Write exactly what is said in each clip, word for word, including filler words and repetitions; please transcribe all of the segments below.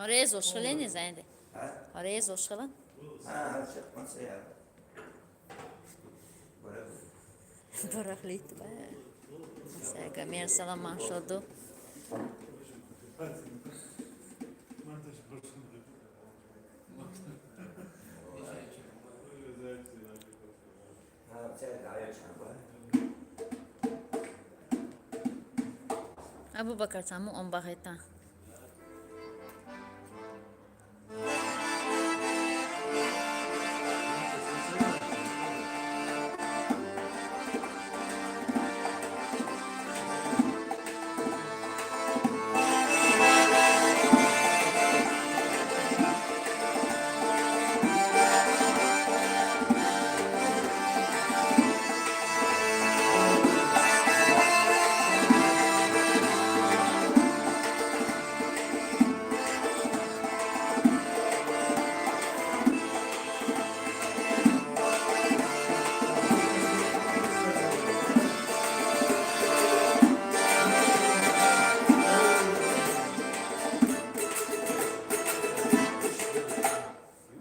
Резо шалени зайди. А? Резо шала. А, а, чё, он сая. Барахлит ба. Сага мер салам шоду. Абу Бакар, цаму он багъета.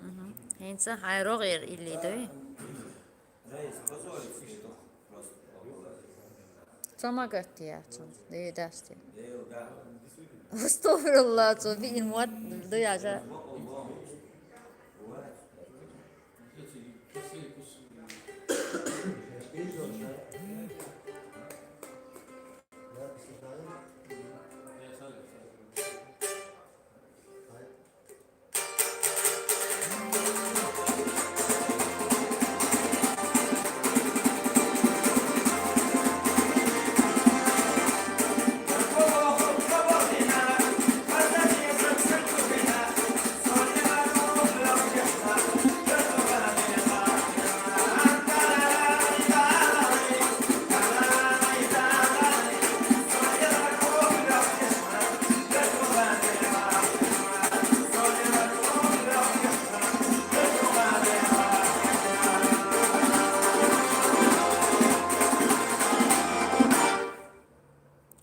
Мгм. ХӀинца хӀайрогӀер илли дуй. Цо ма гатти яцун, дей дасти. Астагфирулла, цо биъин ват дуй ажа.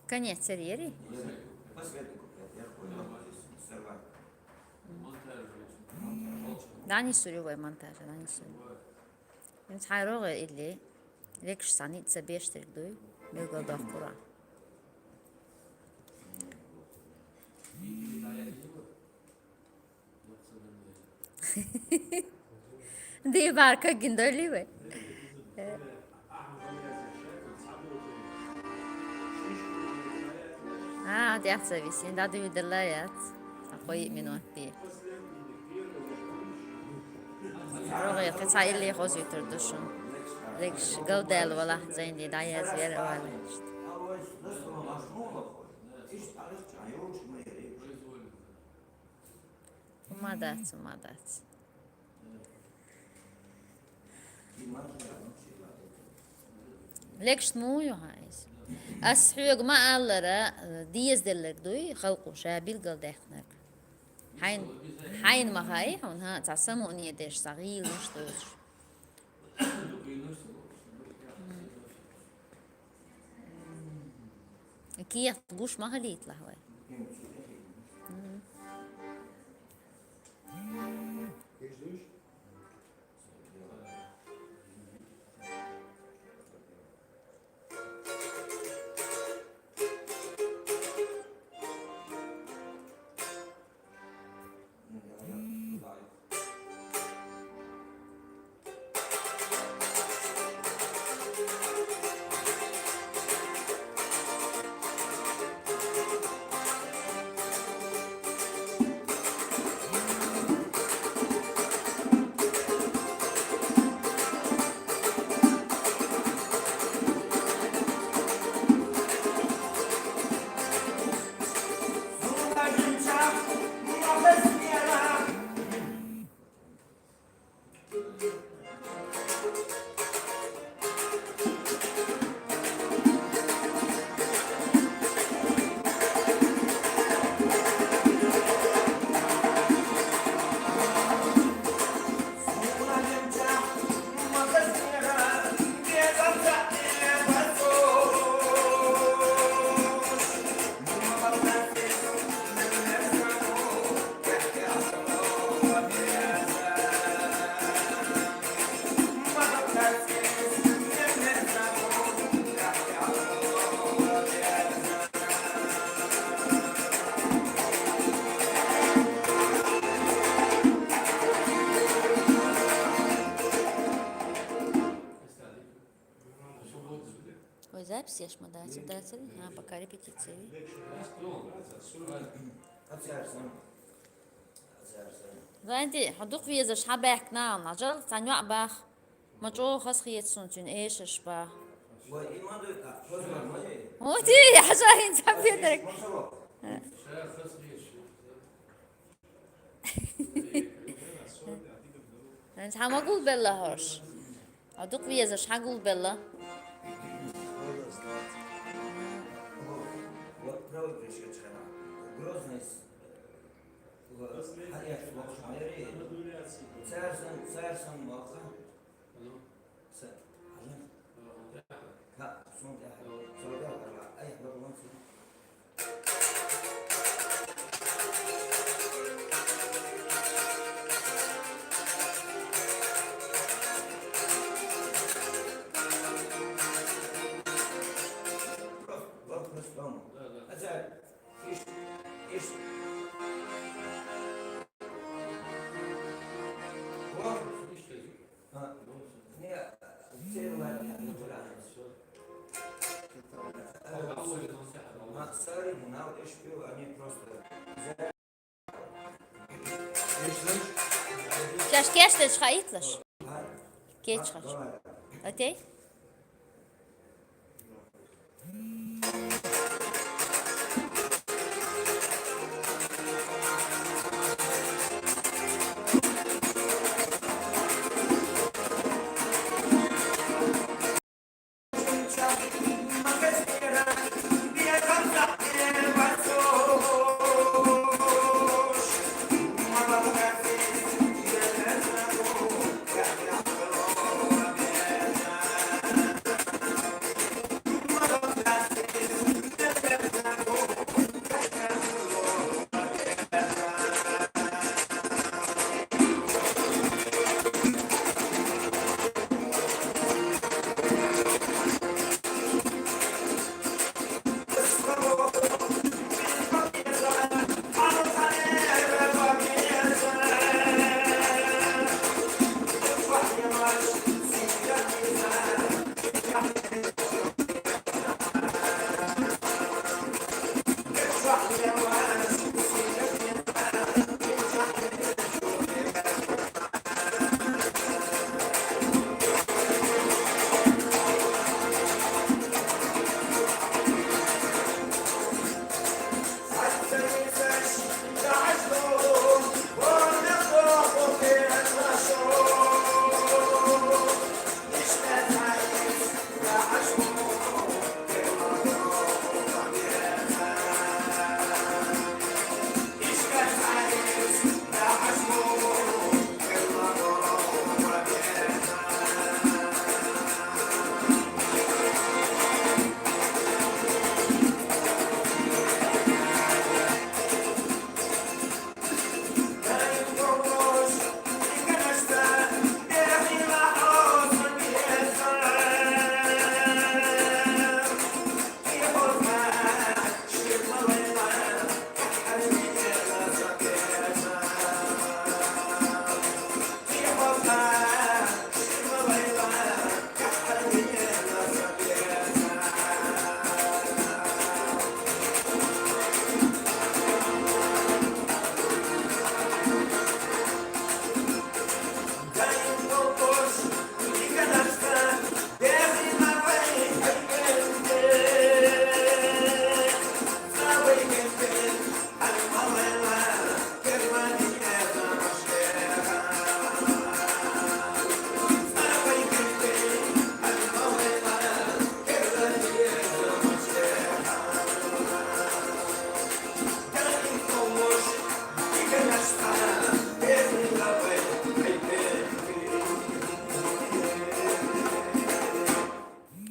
Конец серии. Дани сурю вай монтажа, дани сурю. Ин цхьайрогӀе илли, легаш цхьаница беш дерг дуй, мегал дохкура. Ди барка гиндоли вай. А, дяца висин, да, дуй дала яц. Такой минут би. Рогъе, кхи ца илли хозуйтур душун. Легш галдал вала, зайди, да, я звер вала. Ма дац, ма дац. Легшт муй хӀайс? Ас хьоьга ма аллара, дезделларг дуй, халкъо ша билгал даьккхинарг. Хьайн, хьайн ма хай, хьуна, ца самоне деш, ца гӀийлаш дош. Кехт гуш ма халийтлахь вай. Запись еш ма дацар, дацар? А, пока репетиция. Ванди, хьо дукха везаш хьа баьхка нана, жал, цхьа нёӀ бах. Ма чӀоагӀа хаза хеташ суна цуьнан эшарш бах. Ой, и ма ду, а, хоза ма ду. О, ти, я жа хин цхьа бедарг. Хьан хьан ма гулбелла хьош? Хьо дукха везаш хьан гулбелла? Вот правда, что вчера. Грозный с-, вот, хьан яхаш вахаш ма яри. Царсан, царсан ваха. Са-, хьан? Ха, сон тӀехь. Сон тӀехь, ай, хьо вон сон. Вопрос дома. Да, да. Хотя, иш, иш. Вон. А, не, те ладно, не буду. А, sorry, мынау эш пиу, они просто. Шаьш кечдеш хаитлаш? Кеч хаш. Окей?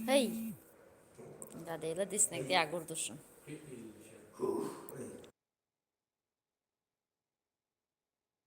Хей! Да, дела диснаг тӀе гур ду шун.